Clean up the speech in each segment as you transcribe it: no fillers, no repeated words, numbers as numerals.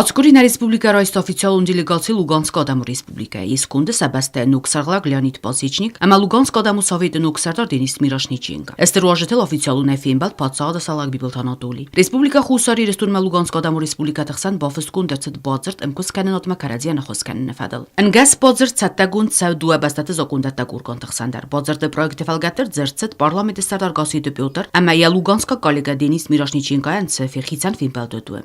Ацы къуыри нӕ республикӕ райста официалон делегаци Луганскы адӕмон республикӕйы. Йе сконды сӕ бӕстӕйы ног сӕргълӕг Леонид Пасечник ӕмӕ Луганскы адӕмон советы ног сӕрдар Денис Мирошниченко. Стыр уазджытыл официалонӕй фембӕлд паддзахады сӕргълӕг Бибылты Анатолий. Республикӕ Хуссар Ирыстонмӕ Луганскы адӕмон республикӕты хсӕн бафыстгонд ӕрцыд бадзырд ӕмкуысткӕнынадмӕ кӕрӕдзийӕн ӕххуыс кӕныны фӕдыл. Ӕнгӕс бадзырд цӕттӕгонд цӕуы дыууӕ бӕстӕты закъондӕттӕг органты хсӕн дӕр. Бадзырды проекты фӕлгӕтты дзырд цыд парламенты сӕрдар Гасситы Петр ӕмӕ йӕ луганскаг коллегӕ Денис Мирошниченкойӕн цы фехицӕн фембӕлд уыд, уый.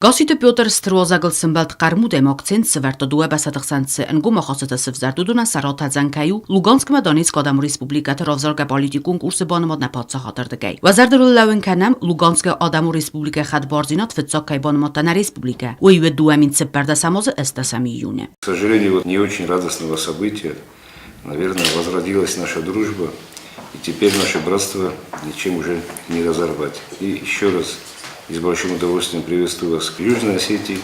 Гасситы Петр стыр уазӕгыл сӕмбӕлд хъӕрмуд ӕмӕ акцент сӕвӕрдта дыууӕ бӕстӕты хсӕн цы ӕнгом ахастытӕ сывзӕрд, уыдонӕн сӕ ратӕдзӕн кӕй у Луганскмӕ Донецкы Адӕмон Республикӕты равзаргӕ политикон курсы банымад нӕ паддзахады рдыгӕй. Уӕ зӕрдыл лӕууын кӕнӕм, Луганскы Адӕмон Республикӕйы хӕдбардзинад фыццаг кӕй банымадта нӕ республикӕ, уый уыд 2014 азы 8 июны. К сожалению, вот не очень радостного события, наверное, возродилась наша дружба, и теперь наше братство ничем уже не разорвать. И еще раз и с большим удовольствием приветствую вас в Южной Осетии.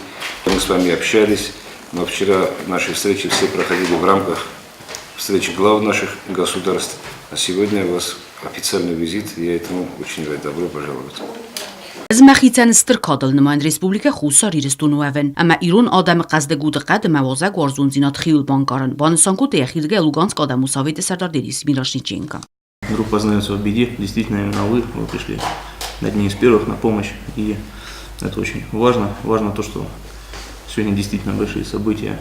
Мы с вами общались, но вчера наши встречи все проходили в рамках встреч глав наших государств. А сегодня у вас официальный визит, я этому очень рад. Добро пожаловать. Ӕз мӕхицӕн стыр кадыл нымайын Республикӕ Хуссар Ирыстоны уӕвын ӕмӕ ирон адӕмы хъӕздыг удыхъӕд ӕмӕ уазӕгуарзондзинад хиуыл банкъарын, банысан кодта йӕхирдыгӕй Луганскы адӕмон советы сӕрдар Денис Мирошниченко. Друг познается в беде. Действительно, именно вы пришли одни из первых на помощь. И это очень важно. Важно то, что сегодня действительно большие события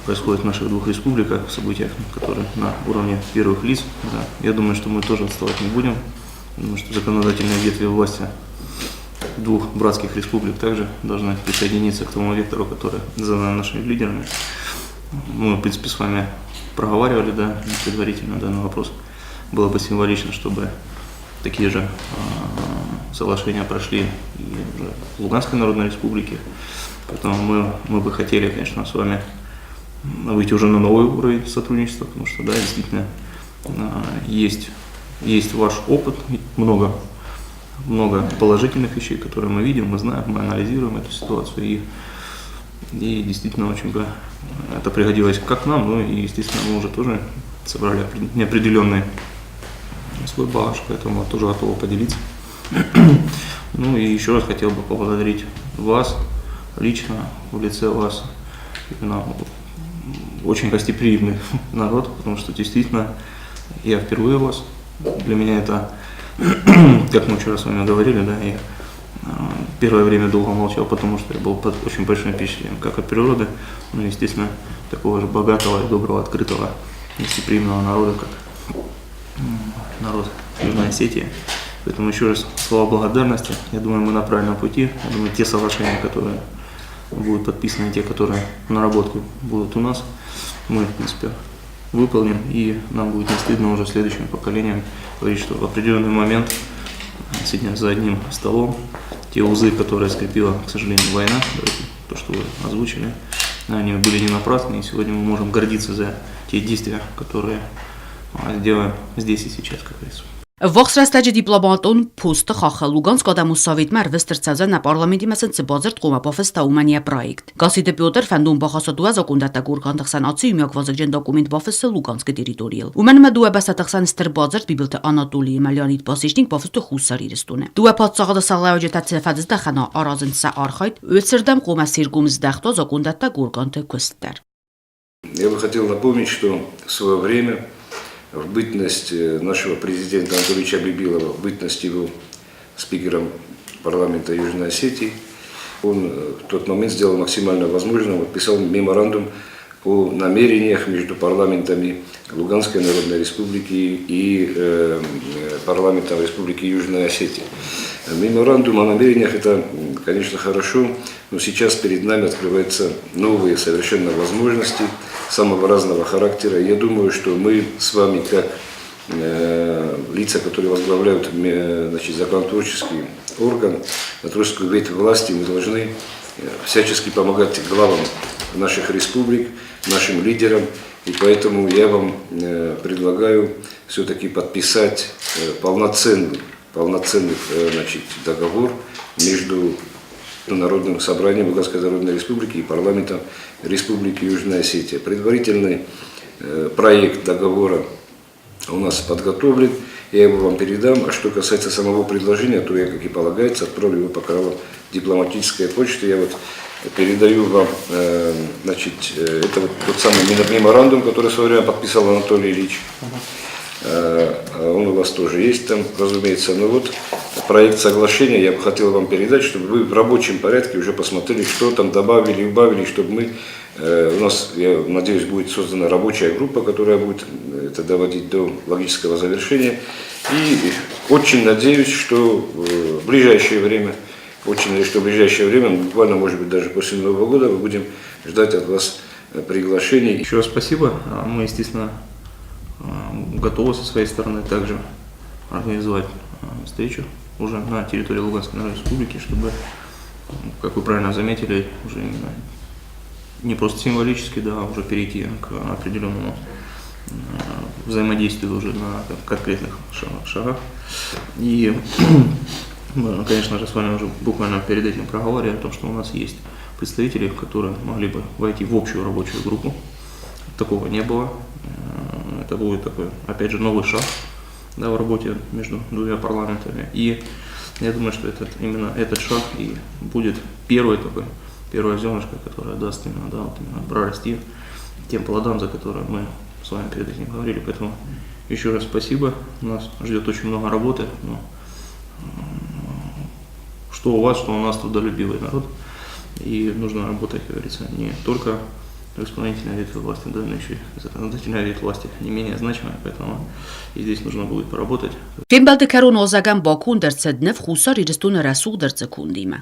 происходят в наших двух республиках, событиях, которые на уровне первых лиц. Да. Я думаю, что мы тоже отставать не будем. Думаю, что законодательные ветви власти двух братских республик также должны присоединиться к тому вектору, который задан нашими лидерами. Мы, в принципе, с вами проговаривали, да, предварительно данный вопрос. Было бы символично, чтобы такие же соглашения прошли и в Луганской Народной Республике. Поэтому мы бы хотели, конечно, с вами выйти уже на новый уровень сотрудничества, потому что, да, действительно, есть ваш опыт, много, много положительных вещей, которые мы видим, мы знаем, мы анализируем эту ситуацию, и действительно очень бы это пригодилось как нам, ну и, естественно, мы уже тоже собрали неопределенный свой багаж, поэтому тоже готовы поделиться. Ну и еще раз хотел бы поблагодарить вас лично, в лице вас, именно очень гостеприимный народ, потому что действительно я впервые у вас. Для меня это, как мы вчера с вами говорили, да, я первое время долго молчал, потому что я был под очень большим впечатлением как от природы, ну, естественно, такого же богатого и доброго, открытого, гостеприимного народа, как народ Южной Осетии. Поэтому еще раз слова благодарности. Я думаю, мы на правильном пути. Я думаю, те соглашения, которые будут подписаны, те, которые наработки будут у нас, мы, в принципе, выполним. И нам будет не стыдно уже следующим поколениям говорить, что в определенный момент, сидя за одним столом, те узы, которые скрепила, к сожалению, война, то, что вы озвучили, они были не напрасны, и сегодня мы можем гордиться за те действия, которые сделаем здесь и сейчас, как говорится. Ӕввахс рӕстӕджы дипломатон посты хаххы Луганскы адӕмон советмӕ ӕрвыст ӕрцӕудзӕн нӕ парламентимӕ сын цы бадзырд хъуамӕ бафыста, уымӕн йӕ проект. Гасситы Петр фӕндон бахаста дыууӕ закъондӕттӕг органты хсӕн ацы иумиаг вазыгджын документ бафыссы Луганскы территорийыл. Уымӕн ӕмӕ дыууӕ бӕстӕты хсӕн стыр бадзырд Бибылты Анатолийы ӕмӕ Леонид Пасечник бафыстой Хуссар Ирыстоны. Дыууӕ паддзахады сӕргълӕуджытӕ цы фӕдыздӕхӕн аразынц сӕ архайд, уыцырдӕм хъуамӕ се ргом здӕхт уа закъондӕттӕг органты куыст дӕр. Я бы хотел напомнить, что в свое время, в бытность нашего президента Анатолия Бибилова, в бытность его спикером парламента Южной Осетии, он в тот момент сделал максимально возможное, подписал меморандум о намерениях между парламентами Луганской Народной Республики и парламентом Республики Южная Осетия. Меморандум о намерениях – это, конечно, хорошо, но сейчас перед нами открываются новые совершенно возможности самого разного характера. Я думаю, что мы с вами, как лица, которые возглавляют, значит, законотворческий орган, творческую ветвь власти, мы должны всячески помогать главам наших республик, нашим лидерам. И поэтому я вам предлагаю все-таки подписать полноценный, значит, договор между Народным собранием Луганской Народной Республики и парламентом Республики Южная Осетия. Предварительный проект договора у нас подготовлен, я его вам передам. А что касается самого предложения, то я, как и полагается, отправлю его по каналам дипломатической почты. Я вот Передаю вам, значит, это вот тот самый меморандум, который в свое время подписал Анатолий Ильич. Он у вас тоже есть там, разумеется. Но вот проект соглашения я бы хотел вам передать, чтобы вы в рабочем порядке уже посмотрели, что там добавили и убавили, чтобы мы, у нас, я надеюсь, будет создана рабочая группа, которая будет это доводить до логического завершения. И очень надеюсь, что в ближайшее время, очень надеюсь, что в ближайшее время, буквально, может быть, даже после Нового года, мы будем ждать от вас приглашений. Еще раз спасибо. Мы, естественно, готовы со своей стороны также организовать встречу уже на территории Луганской Народной Республики, чтобы, как вы правильно заметили, уже именно не просто символически, да, а уже перейти к определенному взаимодействию уже на конкретных шагах. И мы, конечно же, с вами уже буквально перед этим проговаривали о том, что у нас есть представители, которые могли бы войти в общую рабочую группу. Такого не было. Это будет такой, опять же, новый шаг, да, в работе между двумя парламентами. И я думаю, что именно этот шаг и будет первый такой, первое зернышко, которое даст именно, да, вот именно прорасти тем плодам, за которые мы с вами перед этим говорили. Поэтому еще раз спасибо. Нас ждет очень много работы. Но что у вас, что у нас трудолюбивый народ. И нужно работать, как говорится, не только исполнительная ветвь власти, да, но еще и законодательная ветвь власти не менее значимая, поэтому и здесь нужно будет поработать. Фембӕлды кӕрон Озагӕн баконд ӕрцыд ныв Хуссар Ирыстоны рӕсугъд ӕрдзы кондимӕ.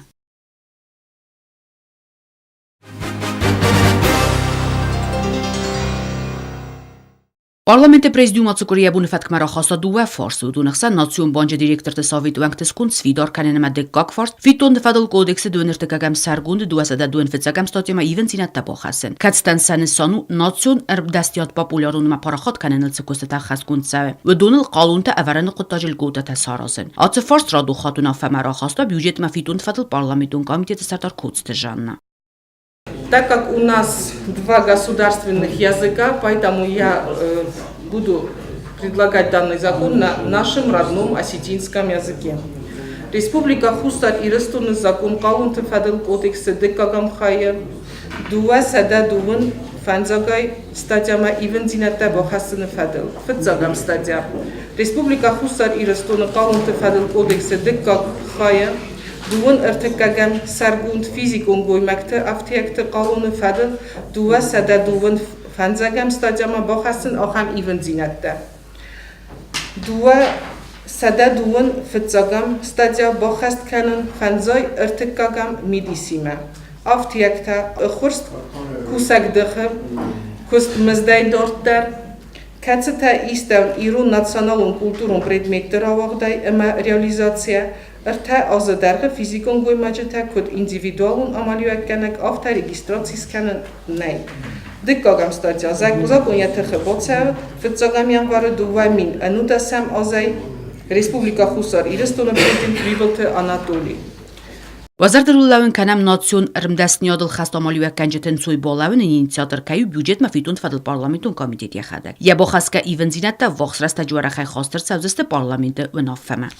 Парламенты президиум ацы къуыри йӕ боны фӕткмӕ рахаста дыууӕ фарсты. Уыдоны хсӕн Национ банчы директорты советы уӕнгты сконд сфидар кӕнын ӕмӕ дыккаг фарст фиддонты фӕдыл кодексы дыууӕнӕртыккӕгӕм сӕргонды 225-ӕм статьямӕ ивындзинӕдтӕ бахӕссын, кӕцытӕн сӕ нысан у национ ӕрмдӕсныйад популярон ӕмӕ парахат кӕныныл цы куыстытӕ хӕсгонд цӕуы, уыдоныл хъалонтӕ ӕвӕрыны хъуыддаджы льготӕтӕ саразын. Ацы фарст радон хатт уынаффӕмӕ рахаста бюджетмӕ фиддонты фӕдыл парламентон комитеты сӕрдар Коцты Жанна. Так как у нас два государственных языка, поэтому я буду предлагать данный закон на нашем родном осетинском языке. Республика Хуссар Ирыстоны закон хъалонты фӕдыл кодексы дыккӕгӕм хайы 225 статьямӕ ивындзинӕдтӕ бахӕссыны фӕдыл. Фыццагӕм статья. Республика Хуссар Ирыстоны хъалонты фӕдыл кодексы дыккаг хайы дыууын ӕртыккӕгӕм сӕргонд физикон гоймӕгты ӕфтиӕгты хъалоны фӕдыл 225 статьямӕ бахӕссын ахӕм ивындзинӕдтӕ. 221 статья баххӕст кӕнын фӕндзай ӕртыккӕгӕм мидисимӕ. Ӕфтиӕгтӕ ӕххуырст кусӕгдыхы куыстмыздӕй дарддӕр, кӕцытӕ истӕуын ирон националон культурон предметты рауагъдӕй ӕмӕ реализацийӕ, ӕртӕ азы дӕргъы физикон гоймаджытӕ куыд индивидуалон амалиуӕггӕнӕг, афтӕ регистраци скӕнын нӕй. Дыккагӕм статья закон йӕ тыхы бацӕуы фыццагӕм январы 2019 азӕй Республика Хуссар Ирыстоны президент Бибылты Анатолий. Уӕ зӕрдыл лӕууын кӕнӕм национ ӕрмдӕсныйадыл хӕст амалиуӕггӕнджыты ӕнцой балӕууыны инициатор кӕй у бюджетмӕ фиддонты фӕдыл парламентон комитет йӕхӕдӕг. Йӕ бахӕсгӕ ивындзинӕдтӕ ӕввахс рӕстӕджы уӕрӕхӕй хаст ӕрцӕудзысты парламенты уынаффӕмӕ.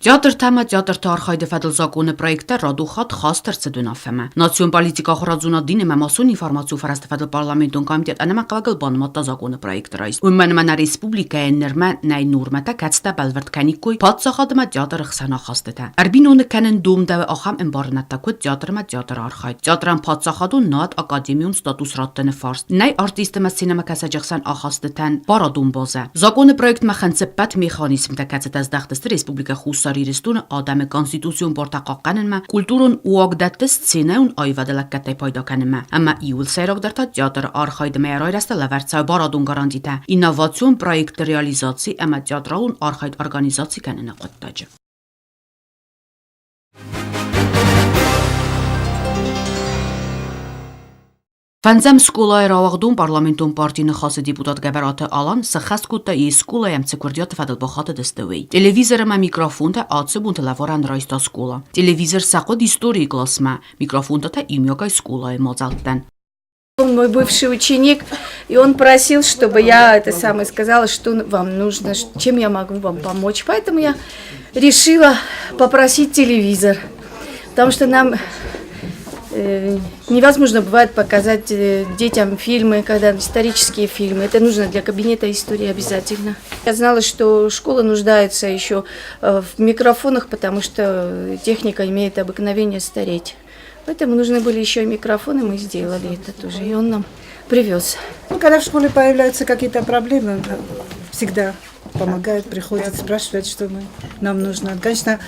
Театртӕ ӕмӕ театрты архайды фӕдыл законы проекттӕ радон хатт хаст ӕрцыд уынаффӕмӕ. Национ политикӕ ахуырадзонад дин ӕмӕ массон информацион фӕрӕзты фӕдыл парламентон комитет ӕнӕмӕнгхъӕуӕгыл банымадта законы проекты райст. Уымӕн ӕмӕ нӕ республикӕйӕн нырмӕ нӕй нормӕтӕ, кӕцытӕ бӕлвырд кӕниккой паддзахад ӕмӕ театры хсӕн ахастытӕ. Ӕрбиноныг кӕнын домдӕуы ахӕм ӕмбарынӕдтӕ, куыд театр ӕмӕ театры архайд, театрӕн паддзахадон над академион статус раттыны фарст, нӕй артист ӕмӕ сценӕмӕкӕсӕджы хсӕн ахастытӕн барадон базӕ. Законы проектмӕ хынцы ӕппӕт механизмтӕ, кӕцытӕ здӕхт сты Республикӕ Хуссар Ирыстоны адӕмы конституцион бартӕ хъахъхъӕнынмӕ, культурон уагдӕтты сценӕйон аивады лӕггӕдтӕй пайда кӕнынмӕ ӕмӕ иууыл сӕйрагдӕр та театры архайды мӕ райрӕзты лӕвӕрд цӕуы барадон гарантитӕ, инновацион проектты реализаци ӕмӕ театралон архайд организаци кӕныны хъуыддаджы. Фӕндзӕм скъолайы рауагъдон парламентон партийы Ныхасы депутат Гӕбӕраты Алан сӕххӕст кодта йе скъолайӕм цы куырдиаты фӕдыл бахатыдысты, уый. Телевизор ӕмӕ микрофонтӕ ацы бонты лӕварӕн райста скъола. Телевизор сӕ хъуыд историйы классмӕ, микрофонтӕ та иумиагӕй скъолайы мадзӕлттӕн. Он мой бывший ученик, и он просил, чтобы я это самое сказала, что вам нужно, чем я могу вам помочь. Поэтому я решила попросить телевизор, потому что нам невозможно бывает показать детям фильмы, когда исторические фильмы. Это нужно для кабинета истории обязательно. Я знала, что школа нуждается еще в микрофонах, потому что техника имеет обыкновение стареть. Поэтому нужны были еще и микрофоны, мы сделали это тоже. И он нам привез. Ну, когда в школе появляются какие-то проблемы, всегда помогают, приходят, спрашивают, что нам нужно. Конечно,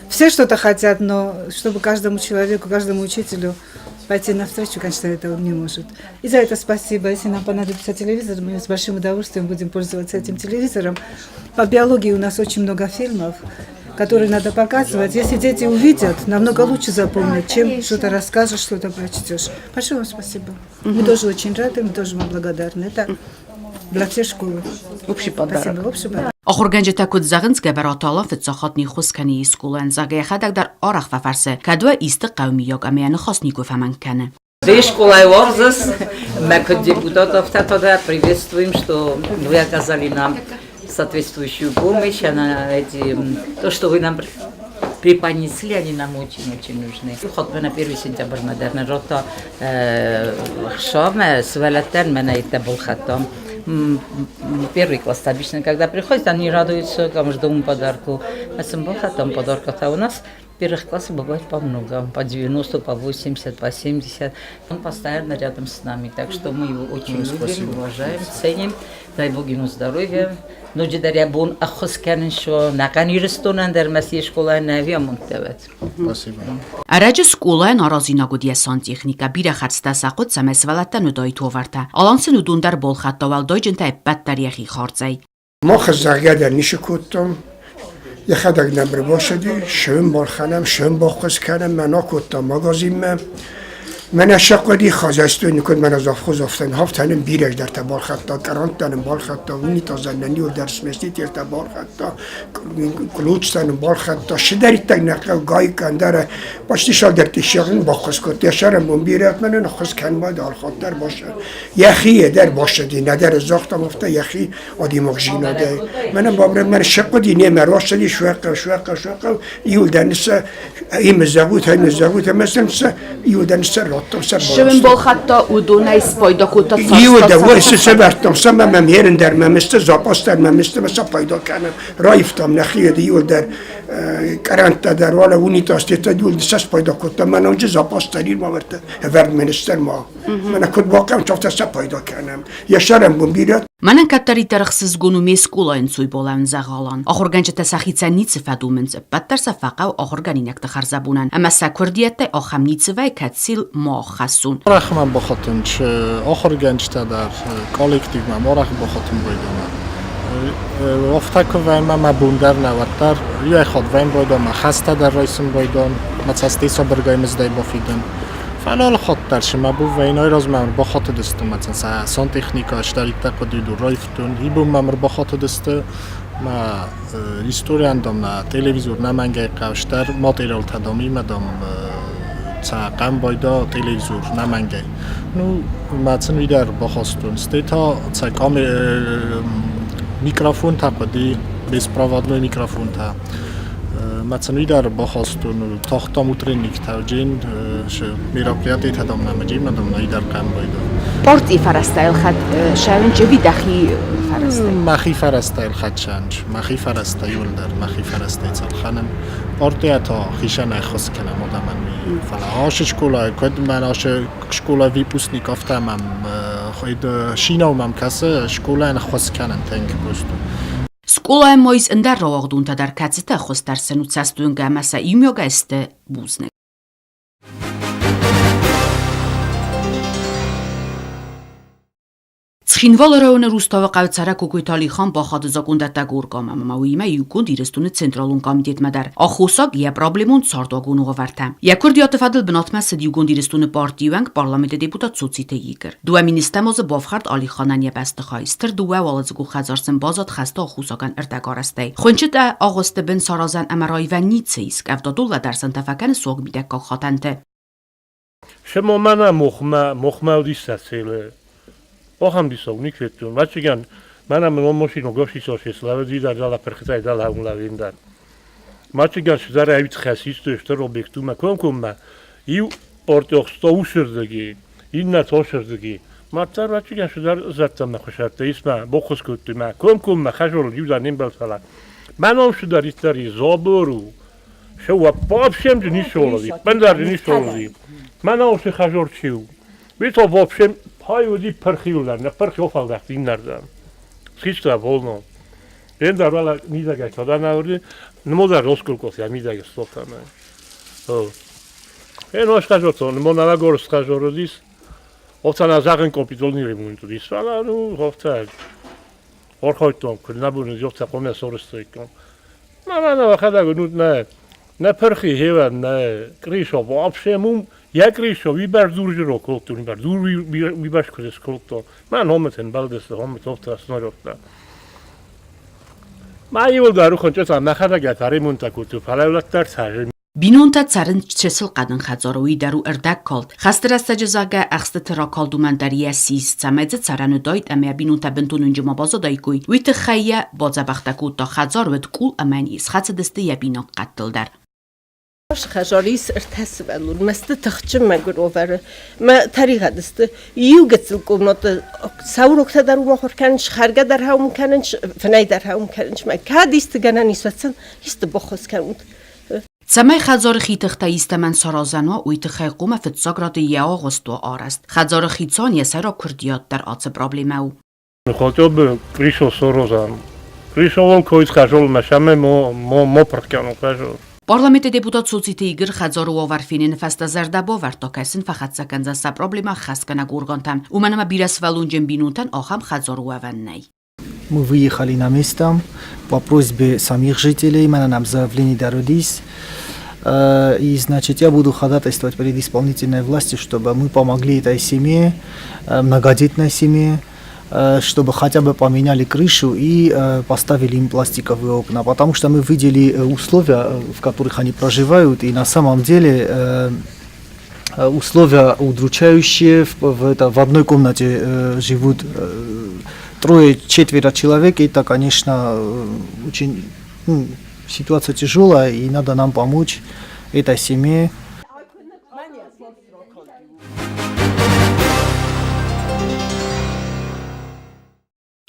все что-то хотят, но чтобы каждому человеку, каждому учителю пойти навстречу, конечно, этого не может. И за это спасибо. Если нам понадобится телевизор, мы с большим удовольствием будем пользоваться этим телевизором. По биологии у нас очень много фильмов, которые надо показывать. Если дети увидят, намного лучше запомнят, чем что-то расскажешь, что-то прочтешь. Большое вам спасибо. Мы тоже очень рады, мы тоже вам благодарны. Это для всей школы. Общий подарок. Спасибо. Общий подарок. Ахуыргӕнджытӕ куыд зӕгъынц, Гӕбӕраты Алан фыццаг хатт не ххуыс кӕны йе скъолайӕн, зӕгъгӕ, йӕхӕдӕг дӕр арӕх фӕфӕрсы, кӕд уӕ исты хъӕуы миййаг ӕмӕ йӕ ныхас никуы фӕмӕнг кӕны. Ды школай уарзыс, мӕ куыд депутатов тогда приветствуем, что вы оказали нам соответствующую помощь, она, эти, то, что вы нам преподнесли, они нам очень-очень нужны. Хат мӕнӕ 1 сентябрьмӕ дӕр нӕ радта хца мӕ сывӕллӕттӕн мӕнӕ итӕ балхӕдтам. Первый класс обычно, когда приходят, они радуются каждому подарку. А сын балхӕдтам подарков-то у нас первых классов бывает по много, по 90, по 80, по 70. Он постоянно рядом с нами, так что мы его очень любим, спасибо, уважаем, ценим. Дай Бог ему здоровья. Ноджыдӕр йӕ бон ӕххуыс кӕнын суа, ӕнӕхъӕн Ирыстонӕн дӕр мӕ се скъолайӕн ӕви амондтӕ уӕд. Спасибо. Ӕрӕджы скъолайӕн аразинаг уыд йӕ сантехникӕ, бирӕ хӕрдзтӕ сӕ хъуыд, цӕмӕй сывӕллӕттӕн уыдаид уавӕртӕ. Алан сын уыдон дӕр балхӕдта уӕлдайджынтӕ ӕппӕт дӕр йӕхи хардзӕй. Мах зӕгъгӕ дӕр ницы кодтам, йӕхӕдӕг нӕм ӕрбацыди, сӕм балхӕнӕм, сӕм баххуыс кӕнӕм, мӕн акодта магазинмӕ. Мӕнӕ сӕ хъуыди хозяйственный куыд мӕнӕ завхоз афтӕ афтӕ бирӕ дӕртӕ балхӕдта, къӕрӕнттӕ нын балхӕдта, унитазӕн нӕ иуылдӕр смесителтӕ балхӕдта, ключтӕ нын балхӕдта, цыдӕриддӕр нӕ хъӕуы гайка, ӕндӕр почти цалдӕр тысячӕн баххуыс кодта. Йӕ сӕрӕнбон бирӕ мӕнӕн ӕххуыс кӕнын алхатт дӕр йӕхи дӕр басыди, нӕдӕр загътам афтӕ йӕхи адӕймагдзинадӕй. Мӕнӕн бабрӕ мӕн сӕхъуыди немӕ рацыди суӕхъӕу, суӕхъӕу, суӕхъӕу, иуылдӕр ныссӕ имӕ зӕгъут, ӕмӕ зӕгъут, ӕмӕ сын сӕ иуылдӕр ныссӕ радтам сӕ Шывын балхӕдта, уыдонӕй спайда кодта. Иуылдӕр уый цы сӕвӕрдтам, сӕ мӕ мӕм ерын дӕр мӕм сты, запас дӕр мӕм сты, мӕ сӕ пайда кӕнӕм. Раивтам нӕхи иуылдӕр къӕрӕнттӕ дӕр, уӕлӕ унитазтӕ иуылдӕр сӕ спайда кодтам. Мӕ ноджы запас дӕр ирма ӕвӕрд министр ма. Мӕнӕ куыд бахъӕуы, афтӕ сӕ пайда кӕнӕм. Йӕ сӕрӕнбон бирӕ. Мӕнӕн кӕддӕриддӕр ӕхсызгон у ме скъолайы ӕнцойболӕн дзӕгъӕлӕн. Ахуыргӕнджытӕ сӕхицӕн ницы фӕдомынц, ӕппӕт дӕр сӕ фӕхъӕуы ахуыргӕнинӕгты хӕрзӕбонӕн ӕмӕ сӕ куырдиӕттӕй ахӕм ницы вӕййы, кӕд сыл ма аххӕссон. Арӕх мӕм бахатынц ахуыргӕнджытӕ дӕр, коллектив мӕм арӕх бахатын байдӕмӕ. Афтӕ куы вӕййы, мӕ бон дӕр нӕ уӕддӕр иуӕй хатт вӕййын байдӕм, мӕ хӕстӕ дӕр райсын байдӕм, мӕ цӕстӕй сабыргай мыздӕй бафидын. Фӕлӕ алы хатт дӕр сымӕ бувӕйын айразмӕ ӕрбахатыдысты мӕ сын сӕ сантехникӕ сдӕриддӕр хъуыди дур раивтон. Ибон мӕм ӕрбахатыдысты мӕ историйӕн, дам, нӕ телевизор нӕ мӕнгӕй хъӕуы материалтӕ, дам, имӕ, дам, сӕ хъӕм байда телевизор нӕ мӕнгӕй. Ну, мӕ сын уый дӕр бахастон. Стӕй та сӕ микрофонтӕ хъуыди, беспроводной микрофонтӕ. Мӕ сын уый дӕр бахастон, тагъдтам утренниктӕ джин мероприятийтӕ дам нӕ джин дам нӕ дӕр хъӕм байда. Порти фӕрӕзтӕ ӕлхӕд шӕуынчы ви дӕхи фӕрӕзтӕй? Мӕхи фӕрӕзтӕ ӕлхӕд шӕнч. Мӕхи фӕрӕзтӕ иуылдӕр мӕхи фӕрӕзтӕй цӕлхӕнӕм. Портийӕ та хицӕн ӕххуыс кӕнӕм адӕмӕн. Фӕлӕ ашы скъола, куыд мӕн ашы скъола выпускник, афтӕ мӕм шинау мӕм кӕсы, скъолайӕн ӕххуыс кӕнын тынг просто. Скъолайы ма ис ӕндӕр рауагъдонтӕ дӕр, кӕцытӕ ӕххуыс дӕр сын у цӕстуынгӕ ӕмӕ сӕ иумиагӕй сты бузныг. Цхинвалы районы Руставы хъӕуы цӕрӕг Кокойты Алихан бахаты закондӕттӕг органмӕ ӕмӕ уыимӕ иугонд Ирыстоны Централон комитетмӕ дӕр. Аххосаг йӕ проблемон цардуагон уавӕртӕ. Йӕ куырдиаты фӕдыл бынатмӕ цыд Иугонд Ирыстоны партийы уӕнг парламенты депутат Цоциты Игорь. Дыууӕ министрмӕ дзы бафхӕрд Алиханӕн йӕ бӕстыхай. Стыр дыууӕуӕладзыгон хӕдзар сын баззад хӕсты аххосагӕн ӕрдӕгарӕзтӕй. Хуынчъытӕ агъуысты бын саразӕн ӕмӕ раивӕн ницы ис. Къӕвдадон лӕдӕрсӕнтӕ фӕкӕны суаг мидӕггаг хатӕнты. Шемо мӕнӕ мохмӕ, мохмӕ уыдис целы. Охам дисог ник федтон. Вачиган, мӕнӕ мын он машино гошисо шеславе дида дала перхитай дала ун лавиндар. Мачиган сыдар ӕвит хӕсисты стыр объектумӕ комкоммӕ иу ортъохсто усырдыги, иннӕ тосырдыги. Мадта Мачиган сыдар зӕдтӕмӕ хуысӕттӕ исмӕ боххуыс кодтой мӕ комкоммӕ хӕзорыл иу не мбӕлд, фӕлӕ мӕ ном сыдӕриддӕр и Зобор у. Вообще не шолоди, бендар не шолоди. Мӕ ном си хӕзор чи у. Вито вообще пайуди пырхиулар, не пырхи офалдахт иннӕрдӕм. Схиста волно. Ender vala midagi tadanavri, nmoda roskul kosia midagi stofame. En oshkajotso, nmonala gor skajorosis, ովցանա զաղն կոպիտոլնի ремонтудис, фала ну ովца ორხოიტომ ქნაბუნი ովცა ყომია სორესტოიკო. Мама вахада ну на на ფერხი ჰევა на კრიშო вообще მუმ я კრიშო ვიბარ დურჟრო კოლტუნი ბარ დურ ვიბარ შქრეს კოლტო მან ჰომეთენ ბალდეს ჰომეთ ოვცა სნოროტა მა იოლდა რუხონ ჭეცა მახადაგათ არემონტა კუტუ ფალავლათ დარ Бинонтӕ цӕрынц чысыл хъӕдын хӕдзары, уый дӕр у ӕрдӕгкалд. Хӕсты рӕстӕджы, зӕгъгӕ, ӕхстыты ракалд уымӕн дӕр йӕ сис, цӕмӕй дзы цӕрӕн уыдаид ӕмӕ йӕ бинонтӕ бынтон уынджы ма баззадаиккой, уый тыххӕй йӕ бадзӕбӕхтӕ кодта. Хӕдзар уыд къул ӕмӕ йын схӕцыдысты йӕ бинаг хъӕдтыл дӕр. Хӕдзары ӕртӕ сывӕллоны ма сты тыхджын мӕгуыр уавӕры. Мӕ тӕригъӕд сты. Иу гыццыл комнаты сӕ уроктӕ дӕр уым ахуыр кӕнынц, хӕргӕ дӕр уым кӕнынц, фынӕй дӕр уым кӕнынц. Мӕ кӕд исты гӕнӕн ис, уӕд сын исты баххуыс кӕнут. Цӕмӕй хӕдзары хи тыхтӕй истӕмӕн саразӕн уа, уый тыххӕй хъуамӕ фыццаг рады йӕ агъуыст уа арӕзт. Хӕдзары хицауӕн йӕ сӕйраг куырдиат дӕр ацы проблемӕ у. Хотя бы крышу сорозан. Крышу он койт хажол машаме мо мо мо пркяну хажол. Парламенты депутат Цоциты Игорь хӕдзары уавӕр феныны фӕстӕ зӕрдӕ бавӕрдта, кӕй сын фӕхӕццӕ кӕндзӕн сӕ проблемӕ ӕххӕстгӕнӕг органтӕм, уымӕн ӕмӕ бирӕсывӕллонджын бинонтӕн ахӕм хӕдзары уӕвӕн нӕй. Мы выехали на место по просьбе самих жителей, мы нам заявление дородись. И, значит, я буду ходатайствовать перед исполнительной властью, чтобы мы помогли этой семье, многодетной семье, чтобы хотя бы поменяли крышу и поставили им пластиковые окна, потому что мы видели условия, в которых они проживают, и на самом деле условия удручающие. В одной комнате живут трое-четверо человек, это, конечно, очень, ну, ситуация тяжелая, и надо нам помочь этой семье.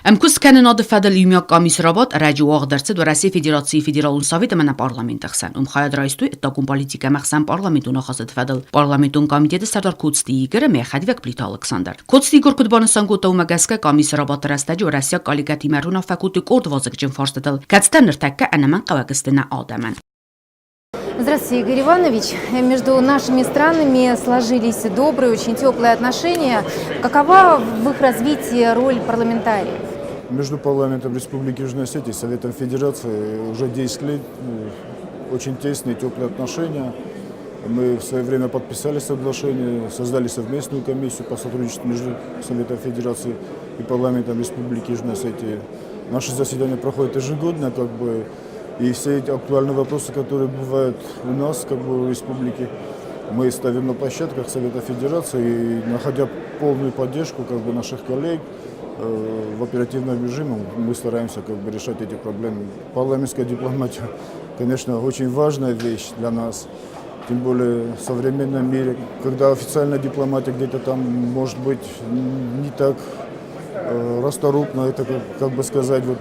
Ӕмкуысткӕнынады фӕдыл иумиаг къамисы рабадт ӕрӕджы уагъд ӕрцыд Уӕрӕсейы Федерацийы Федералон Совет ӕмӕ нӕ парламенты хсӕн. Уым хайад райстой ӕддагон политикӕ ӕмӕ ӕхсӕнпарламентон ахастыты фӕдыл парламентон комитеты сӕрдар Коцты Игорь ӕмӕ йӕ хӕдивӕг Плиты Алыксандр. Коцты Игорь куыд банысан кодта, уымӕ гӕсгӕ къамисы рабадты рӕстӕджы уӕрӕсейаг коллегӕтимӕ ӕруынаффӕ кодтой къорд вазыгджын фарстытыл, кӕцытӕ ныртӕккӕ ӕнӕмӕнгхъӕуӕг сты нӕ адӕмӕн. Здравствуйте, Игорь Иванович. Между нашими странами сложились добрые, очень теплые отношения. Какова в их развитии роль парламентариев? Между парламентом Республики Южная Осетия и Советом Федерации уже 10 лет очень тесные, теплые отношения. Мы в свое время подписали соглашение, создали совместную комиссию по сотрудничеству между Советом Федерации и парламентом Республики Южная Осетия. Наши заседания проходят ежегодно, как бы, и все эти актуальные вопросы, которые бывают у нас, как бы, в республике, мы ставим на площадках Совета Федерации и, находя полную поддержку, как бы, наших коллег, в оперативном режиме мы стараемся, как бы, решать эти проблемы. Парламентская дипломатия, конечно, очень важная вещь для нас, тем более в современном мире, когда официальная дипломатия где-то там может быть не так расторопна, это, как бы сказать, вот,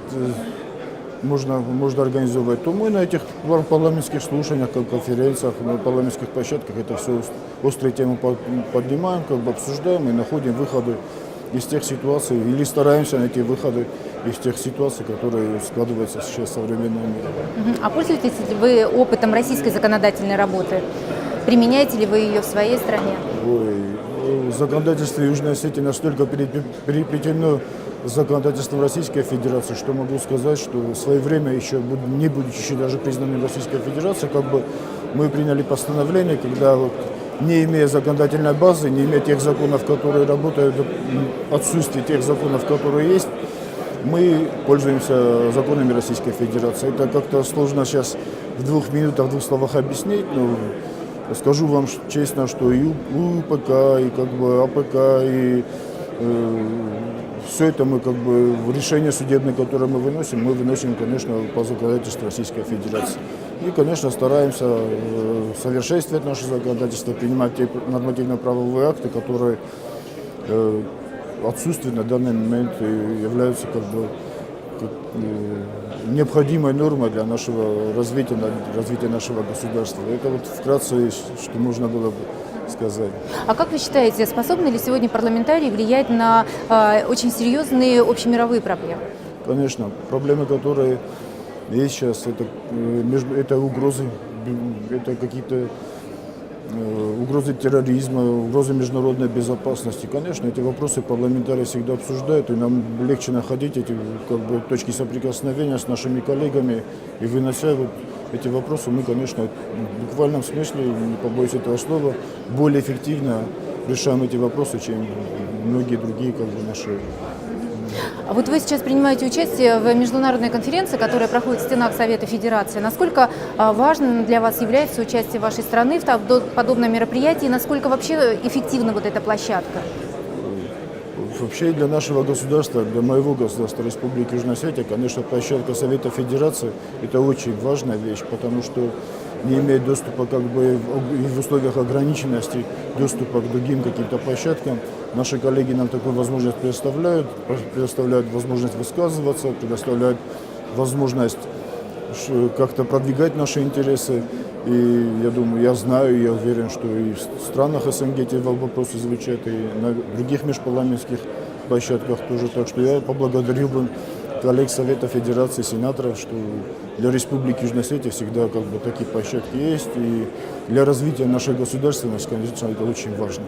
можно организовывать, то мы на этих парламентских слушаниях, как конференциях, на парламентских площадках это все острые темы поднимаем, как бы обсуждаем и находим выходы из тех ситуаций, или стараемся найти выходы из тех ситуаций, которые складываются сейчас в современном мире. А пользуетесь ли вы опытом российской законодательной работы? Применяете ли вы ее в своей стране? Ой, законодательство Южной Осетии настолько переплетено с законодательством Российской Федерации, что могу сказать, что в свое время, еще не будучи еще даже признанным Российской Федерацией, как бы мы приняли постановление, когда вот, не имея законодательной базы, не имея тех законов, которые работают, отсутствие тех законов, которые есть, мы пользуемся законами Российской Федерации. Это как-то сложно сейчас в 2 минутах, в 2 словах объяснить, но скажу вам честно, что и УПК, и как бы АПК, и все это мы, как бы, решение судебное, которое мы выносим, конечно, по законодательству Российской Федерации. И, конечно, стараемся э, совершенствовать наше законодательство, принимать те нормативно-правовые акты, которые э, отсутствуют на данный момент и являются как бы э, необходимой нормой для нашего развития, развития нашего государства. Это вот вкратце, что можно было бы сказать. А как вы считаете, способны ли сегодня парламентарии влиять на очень серьезные общемировые проблемы? Конечно, проблемы, которые есть сейчас, это, э, это угрозы, это какие-то э, угрозы терроризма, угрозы международной безопасности. Конечно, эти вопросы парламентарии всегда обсуждают, и нам легче находить эти как бы, точки соприкосновения с нашими коллегами. И вынося вот эти вопросы, мы, конечно, в буквальном смысле, не побоюсь этого слова, более эффективно решаем эти вопросы, чем многие другие как бы, наши А вот вы сейчас принимаете участие в международной конференции, которая проходит в стенах Совета Федерации. Насколько важным для вас является участие вашей страны в подобном мероприятии? Насколько вообще эффективна вот эта площадка? Вообще для нашего государства, для моего государства, Республики Южная Осетия, конечно, площадка Совета Федерации – это очень важная вещь, потому что не имея доступа как бы и в условиях ограниченности доступа к другим каким-то площадкам, наши коллеги нам такую возможность предоставляют, предоставляют возможность высказываться, предоставляют возможность как-то продвигать наши интересы. И я думаю, я знаю, я уверен, что и в странах СНГ эти вопросы звучат, и на других межпарламентских площадках тоже. Так что я поблагодарил бы коллег Совета Федерации, сенаторов, что для Республики Южная Осетия всегда как бы такие площадки есть. И для развития нашей государственности, конечно, это очень важно.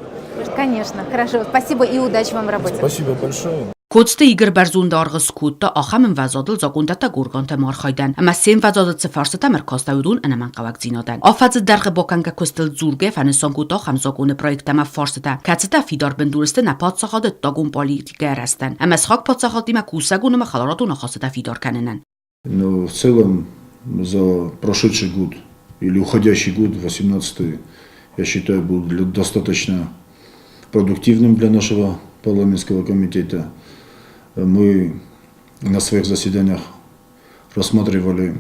Конечно, хорошо. Спасибо и удачи вам в работе. Спасибо большое. Коцты Игорь бӕрзонд аргъ скодта ахӕм ӕмвӕзадыл закъондӕттӕг органты ӕмархайдӕн ӕмӕ се мвӕзады цы фарстытӕм ӕркастӕуыд, уыдон ӕнӕмӕнгхъӕуӕгдзинадӕн. Афӕдзы дӕргъы бакӕнгӕ куыстыл дзургӕ фӕнысан кодта ахӕм закъоны проекттӕ ӕмӕ фарстытӕ, кӕцытӕ фидар бындур сты нӕ паддзахады ӕддагон политикӕйы рӕзтӕн ӕмӕ сыхаг паддзахадтимӕ кусӕгон ӕмӕ хӕларадон ахастытӕ фидар кӕнынӕн. Но в целом за прошедший год или уходящий год, 18 я считаю, был достаточно продуктивным для нашего парламентского комитета. Мы на своих заседаниях рассматривали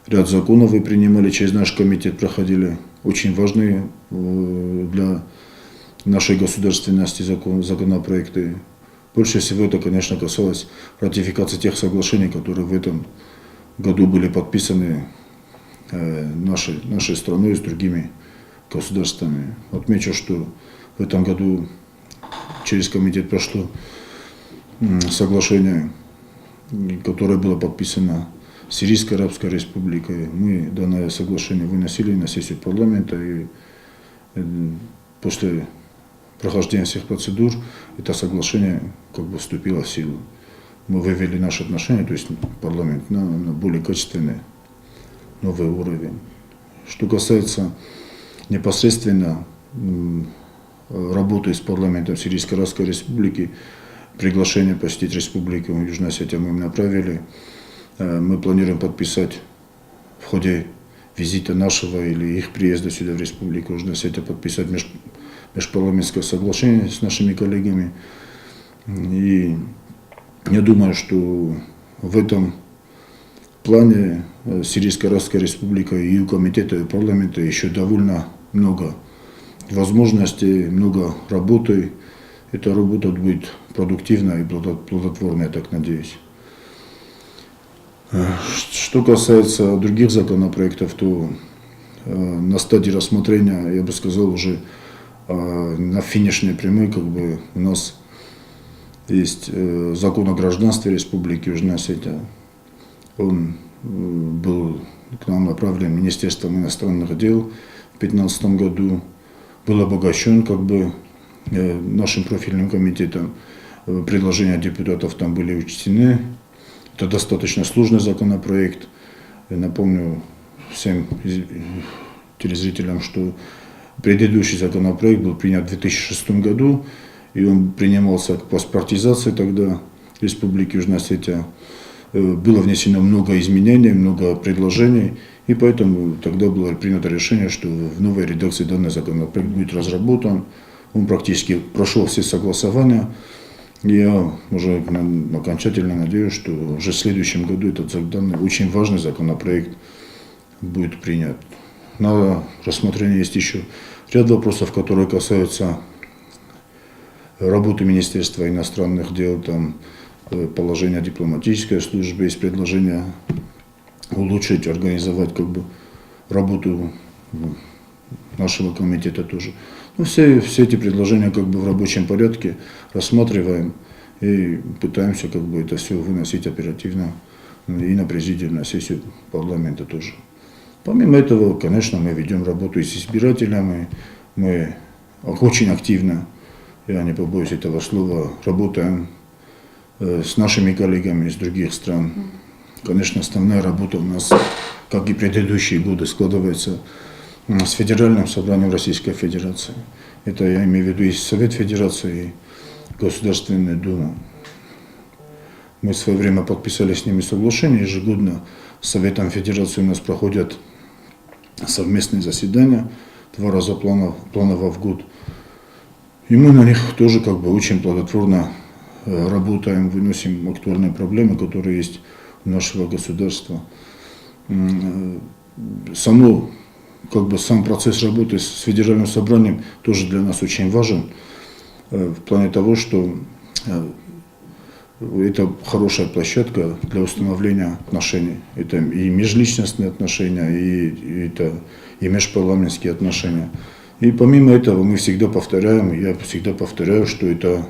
ряд законов и принимали через наш комитет, проходили очень важные для нашей государственности законопроекты. Больше всего это, конечно, касалось ратификации тех соглашений, которые в этом году были подписаны нашей страной с другими государствами. Отмечу, что в этом году через комитет прошло соглашение, которое было подписано Сирийской Арабской Республикой. Мы данное соглашение выносили на сессию парламента, и после прохождения всех процедур это соглашение как бы вступило в силу. Мы вывели наши отношения, то есть парламент, на более качественный новый уровень. Что касается непосредственно работы с парламентом Сирийской Арабской Республики, приглашение посетить Республику Южная Осетия мы им направили. Мы планируем подписать в ходе визита нашего или их приезда сюда в Республику Южная Осетия подписать межпарламентское соглашение с нашими коллегами. И я думаю, что в этом плане Сирийская Арабская Республика и у комитета, и парламента еще довольно много возможностей, много работы. Эта работа будет продуктивна и плодотворна, я так надеюсь. Что касается других законопроектов, то на стадии рассмотрения, я бы сказал, уже на финишной прямой как бы у нас есть закон о гражданстве Республики Южная Осетия. Он был к нам направлен Министерством иностранных дел в 2015 году, был обогащен как бы нашим профильным комитетом. Предложения депутатов там были учтены. Это достаточно сложный законопроект. Я напомню всем телезрителям, что предыдущий законопроект был принят в 2006 году, и он принимался к паспортизации тогда Республики Южная Осетия. Было внесено много изменений, много предложений, и поэтому тогда было принято решение, что в новой редакции данный законопроект будет разработан. Он практически прошел все согласования. Я уже окончательно надеюсь, что уже в следующем году этот данный очень важный законопроект будет принят. На рассмотрение есть еще ряд вопросов, которые касаются работы Министерства иностранных дел, там положения дипломатической службы, есть предложение улучшить, организовать как бы работу нашего комитета тоже. Ну, все эти предложения как бы в рабочем порядке рассматриваем и пытаемся как бы это все выносить оперативно и на президиум, на сессию парламента тоже. Помимо этого, конечно, мы ведем работу и с избирателями, мы очень активно, я не побоюсь этого слова, работаем с нашими коллегами из других стран. Конечно, основная работа у нас, как и предыдущие годы, складывается с Федеральным собранием Российской Федерации. Это я имею в виду и Совет Федерации, и Государственную Думу. Мы в свое время подписали с ними соглашение. Ежегодно с Советом Федерации у нас проходят совместные заседания, 2 раза планово в год. И мы на них тоже как бы очень плодотворно работаем, выносим актуальные проблемы, которые есть у нашего государства. Само, как бы сам процесс работы с Федеральным собранием тоже для нас очень важен в плане того, что это хорошая площадка для установления отношений. Это и межличностные отношения, и межпарламентские отношения. И помимо этого мы всегда повторяем, я всегда повторяю, что это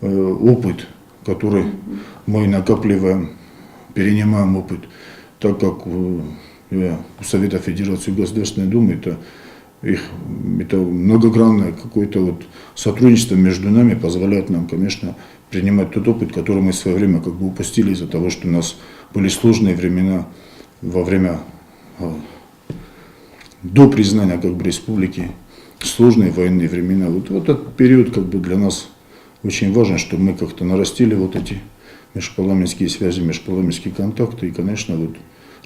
опыт, который мы накапливаем, перенимаем опыт, так как у Совета Федерации и Государственной Думы это многогранное какое-то вот сотрудничество между нами позволяет нам, конечно, принимать тот опыт, который мы в свое время как бы упустили из-за того, что у нас были сложные времена во время до признания как бы республики, сложные военные времена. Вот этот период как бы для нас очень важен, чтобы мы как-то нарастили вот эти межпарламентские связи, межпарламентские контакты и, конечно, вот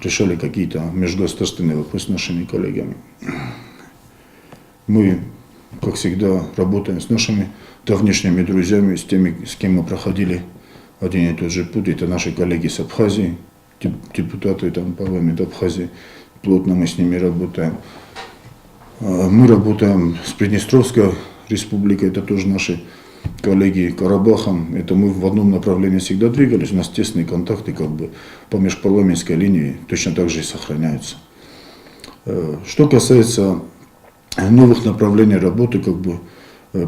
решали какие-то межгосударственные вопросы с нашими коллегами. Мы, как всегда, работаем с нашими давнишними друзьями, с теми, с кем мы проходили один и тот же путь. Это наши коллеги с Абхазии, депутаты там, парламента Абхазии. Плотно мы с ними работаем. Мы работаем с Приднестровской республикой, это тоже наши коллеги, Карабахом. Это мы в одном направлении всегда двигались, у нас тесные контакты как бы по межпарламентской линии точно так же и сохраняются. Что касается новых направлений работы, как бы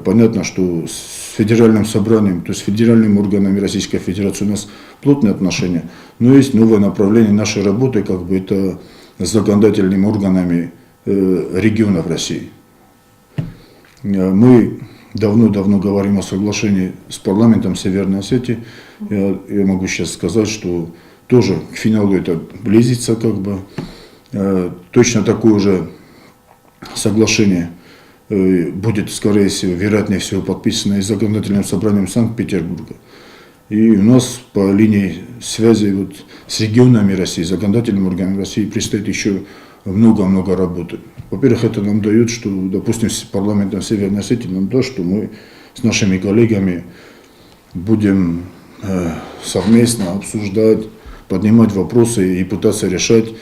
понятно, что с федеральным собранием, то есть с федеральными органами Российской Федерации у нас плотные отношения, но есть новое направление нашей работы, как бы это с законодательными органами регионов России. Мы давно-давно говорим о соглашении с парламентом Северной Осетии. Я могу сейчас сказать, что тоже к финалу это близится, как бы. Точно такое же соглашение будет, скорее всего, вероятнее всего, подписано и законодательным собранием Санкт-Петербурга. И у нас по линии связи вот с регионами России, законодательным органом России предстоит еще много-много работы. Во-первых, это нам дает, что, допустим, с парламентом Северной Осетии нам даст, что мы с нашими коллегами будем совместно обсуждать, поднимать вопросы и пытаться решать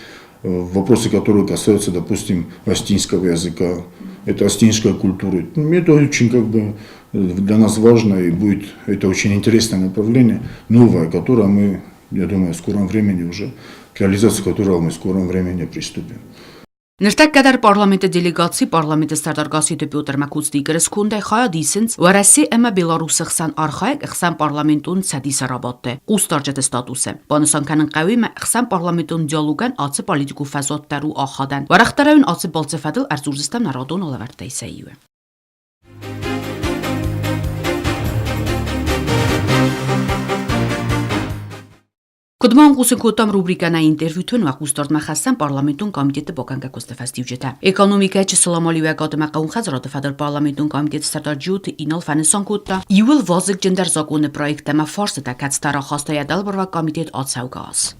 вопросы, которые касаются, допустим, остинского языка, это остинской культуры. Это очень как бы для нас важно и будет это очень интересное направление, новое, которое мы, я думаю, в скором времени уже, к реализации которого мы в скором времени приступим. Ныртӕккӕ дӕр парламенты делегаци парламенты сӕрдар Гасситы Петр Мӕкуцты Игоры скондӕй хайад исынц Уӕрӕсе ӕмӕ Беларусы хсӕн архайӕг ӕхсӕнпарламентон цӕдисы рабадты хъусдарджыты статусы. Банысан кӕнын хъӕуы ӕмӕ ӕхсӕнпарламентон диалогӕн ацы политикон фӕзуат дӕр у ахадӕн. Уӕрӕхдӕрӕй ацы балцы фӕдыл ӕрдзурдзыстӕм нӕ радон алӕвӕрдтӕй сӕ иуы. Куыд ма хъусын кодтам рубрикӕ нӕ интервьюты нӕ хъусдардмӕ хӕссӕм парламентон комитеты бакӕнгӕ куысты фӕстиуджытӕ. Экономикӕ чысыл амалиуӕгады ӕмӕ хъӕууон хӕдзарады фӕдыл парламентон комитеты сӕрдар Джиоты Инал фӕнысан кодта, иууыл вазыгджындӕр законы проекттӕ ӕмӕ фарстытӕ, кӕцытӕ рахаста йӕ дӕлбарвӕг комитет ацӕугӕ аз.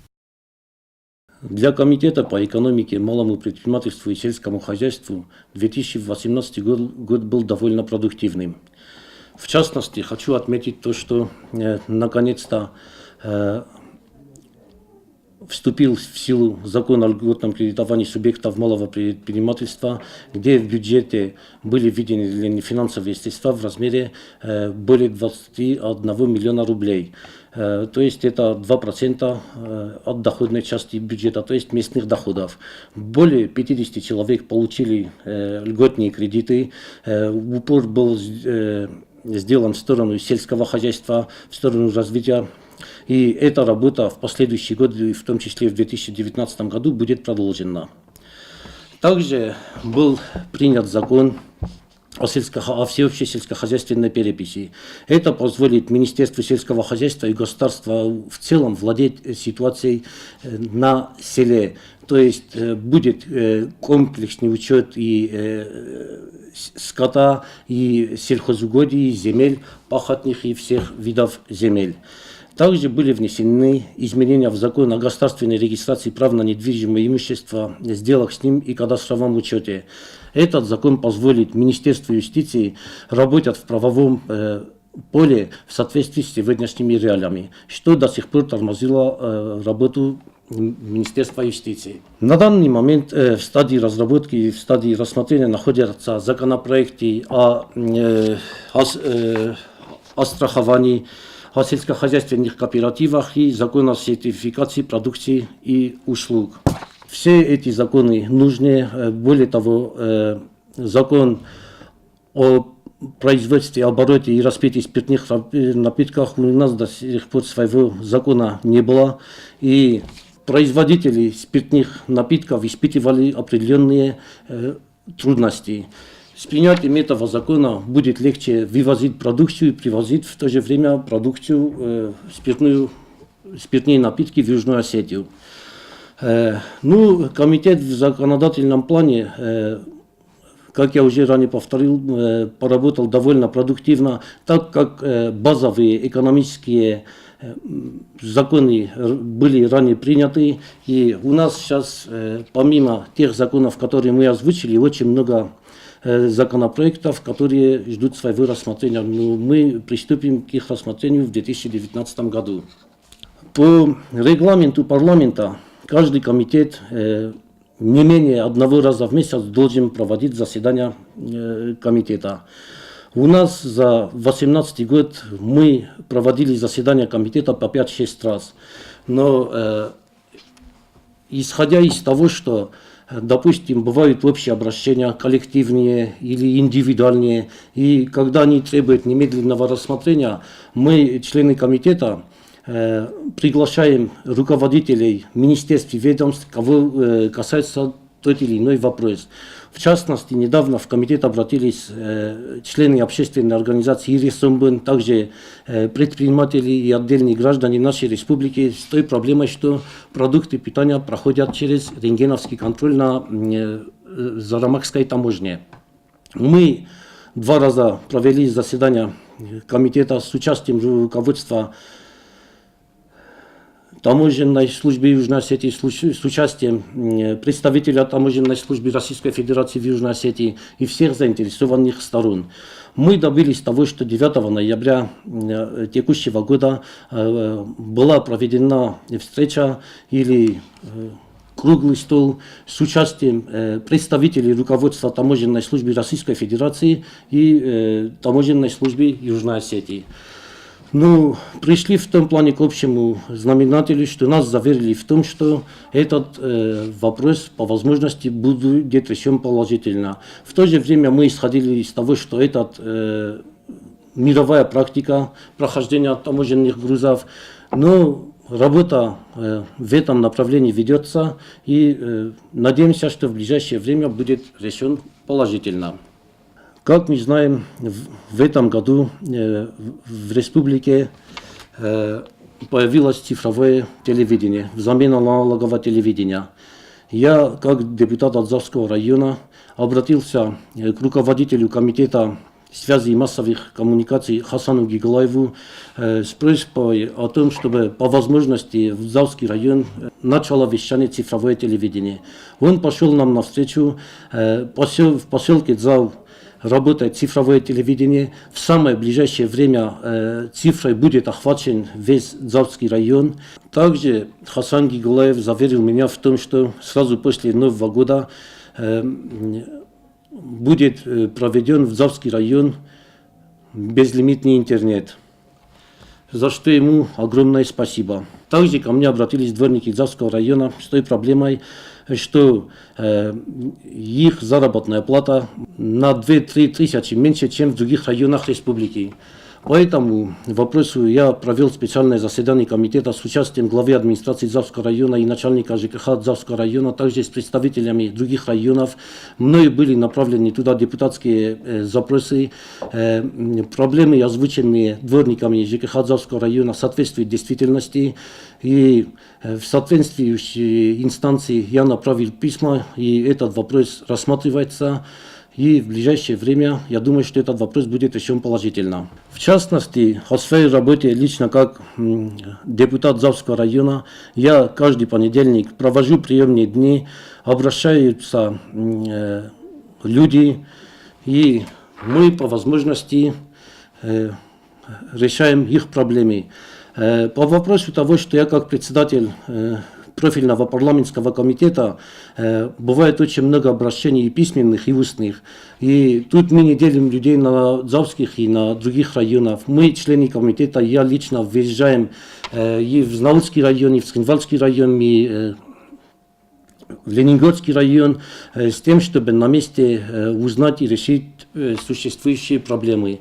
Для Комитета по экономике, малому предпринимательству и сельскому хозяйству 2018 год был довольно продуктивным. В частности, хочу отметить то, что наконец-то вступил в силу закон о льготном кредитовании субъектов малого предпринимательства, где в бюджете были введены финансовые средства в размере более 21 миллиона рублей. То есть это 2% от доходной части бюджета, то есть местных доходов. Более 50 человек получили льготные кредиты. Упор был сделан в сторону сельского хозяйства, в сторону развития. И эта работа в последующие годы, в том числе в 2019 году, будет продолжена. Также был принят закон о всеобщей сельскохозяйственной переписи. Это позволит Министерству сельского хозяйства и государства в целом владеть ситуацией на селе. То есть будет комплексный учет и скота, и сельхозугодий, и земель пахотных, и всех видов земель. Также были внесены изменения в закон о государственной регистрации прав на недвижимое имущество, сделок с ним и кадастровом учете. Этот закон позволит Министерству юстиции работать в правовом поле в соответствии с сегодняшними реалиями, что до сих пор тормозило работу Министерства юстиции. На данный момент в стадии разработки и в стадии рассмотрения находятся законопроекты о страховании, о сельскохозяйственных кооперативах и закон о сертификации продукции и услуг. Все эти законы нужны. Более того, закон о производстве, обороте и распитии спиртных напитков у нас до сих пор своего закона не было. И производители спиртных напитков испытывали определенные трудности. С принятием этого закона будет легче вывозить продукцию и привозить в то же время продукцию, спиртные напитки в Южную Осетию. Ну, комитет в законодательном плане, как я уже ранее повторил, поработал довольно продуктивно, так как базовые экономические законы были ранее приняты. И у нас сейчас, помимо тех законов, которые мы озвучили, очень много законопроектов, которые ждут своего рассмотрения. Но мы приступим к их рассмотрению в 2019 году. По регламенту парламента каждый комитет не менее одного раза в месяц должен проводить заседания комитета. У нас за 2018 год мы проводили заседания комитета по 5-6 раз. Но исходя из того, что, допустим, бывают общие обращения, коллективные или индивидуальные, и когда они требуют немедленного рассмотрения, мы, члены комитета, приглашаем руководителей министерств и ведомств, кого касается тот или иной вопрос. В частности, недавно в комитет обратились члены общественной организации «Ирисомбен», также предприниматели и отдельные граждане нашей республики с той проблемой, что продукты питания проходят через рентгеновский контроль на Зарамакской таможне. Мы два раза провели заседание комитета с участием руководства таможенной службы Южной Осетии, с участием представителя таможенной службы Российской Федерации в Южной Осетии и всех заинтересованных сторон. Мы добились того, что 9 ноября текущего года была проведена встреча или круглый стол с участием представителей руководства таможенной службы Российской Федерации и таможенной службы Южной Осетии. Ну, пришли в том плане к общему знаменателю, что нас заверили в том, что этот вопрос по возможности будет решен положительно. В то же время мы исходили из того, что этот мировая практика прохождения таможенных грузов, но работа в этом направлении ведется и надеемся, что в ближайшее время будет решен положительно. Как мы знаем, в этом году в республике появилось цифровое телевидение взамен аналогового телевидения. Я, как депутат от Дзавского района, обратился к руководителю комитета связи и массовых коммуникаций Хасану Гиглаеву с просьбой о том, чтобы по возможности в Дзавский район начало вещание цифровое телевидение. Он пошел нам навстречу в поселке Дзав. работает цифровое телевидение. В самое ближайшее время цифрой будет охвачен весь Дзавский район. Также Хасан Гигулаев заверил меня в том, что сразу после Нового года будет проведен в Дзавский район безлимитный интернет, за что ему огромное спасибо. Также ко мне обратились дворники Дзавского района с той проблемой, что их заработная плата на 2-3 тысячи меньше, чем в других районах республики. По этому вопросу я провел специальное заседание комитета с участием главы администрации Дзавского района и начальника ЖКХ Дзавского района, также с представителями других районов. Мною были направлены туда депутатские запросы. Проблемы, озвученные дворниками ЖКХ Дзавского района, соответствуют действительности. И в соответствующие инстанции я направил письма, и этот вопрос рассматривается. И в ближайшее время, я думаю, что этот вопрос будет решен положительно. В частности, о своей работе лично как депутат Дзавского района, я каждый понедельник провожу приемные дни, обращаются люди, и мы по возможности решаем их проблемы. По вопросу того, что я как председатель профильного парламентского комитета, бывает очень много обращений и письменных, и устных. И тут мы не делим людей на Дзавских и на других районах. Мы, члены комитета, я лично выезжаем и в Знаурский район, и в Цхинвальский район, и в Ленинградский район с тем, чтобы на месте узнать и решить существующие проблемы.